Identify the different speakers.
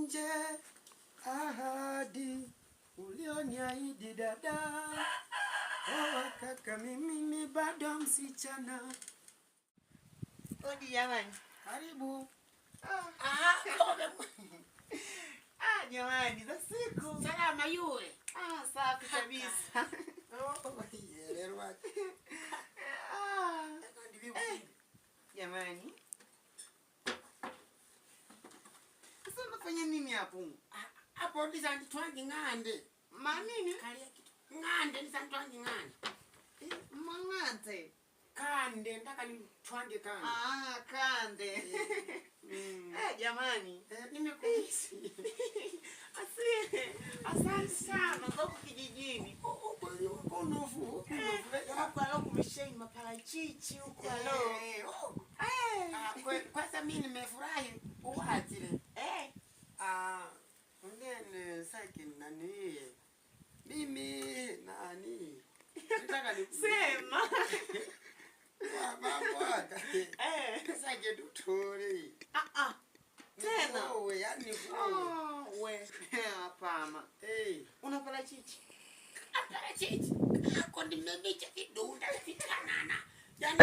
Speaker 1: Nivunje ahadi ulioniahidi dada. Oh, kaka mimi bado msichana.
Speaker 2: Odi jamani.
Speaker 1: Karibu.
Speaker 2: Ah, ah, jamani za siku.
Speaker 1: Salama yule.
Speaker 2: Ah, safi kabisa.
Speaker 1: Oh, yererwa.
Speaker 2: Ah, eh, jamani. Sasa unafanya nini hapo?
Speaker 1: Hapo ndizanditwangi ng'ande.
Speaker 2: Manini?
Speaker 1: Kalia kitu. Ng'ande ndizanditwangi ng'ande.
Speaker 2: Eh, mang'ande.
Speaker 1: Kande ndaka nitwange kande.
Speaker 2: Ah, kande. Eh, jamani.
Speaker 1: Eh, nimekumisi.
Speaker 2: Asante sana za huku kijijini.
Speaker 1: Unofu.
Speaker 2: Huku alo kumesheni maparachichi huku alo.
Speaker 1: Eh, oh.
Speaker 2: Eh.
Speaker 1: Ah, kwanza mimi nimefurahi uwatile.
Speaker 2: Eh.
Speaker 1: Ah, ngene saki nani? Mimi nani? Nataka ni
Speaker 2: Sema.
Speaker 1: Mambo aka.
Speaker 2: Eh.
Speaker 1: Saki tutore.
Speaker 2: Ah ah. Tena.
Speaker 1: Wewe yani wewe.
Speaker 2: Ah, we. Hapana.
Speaker 1: Eh.
Speaker 2: Una parachichi?
Speaker 1: Parachichi. Ako nimemecha vidunda vitanana. Yani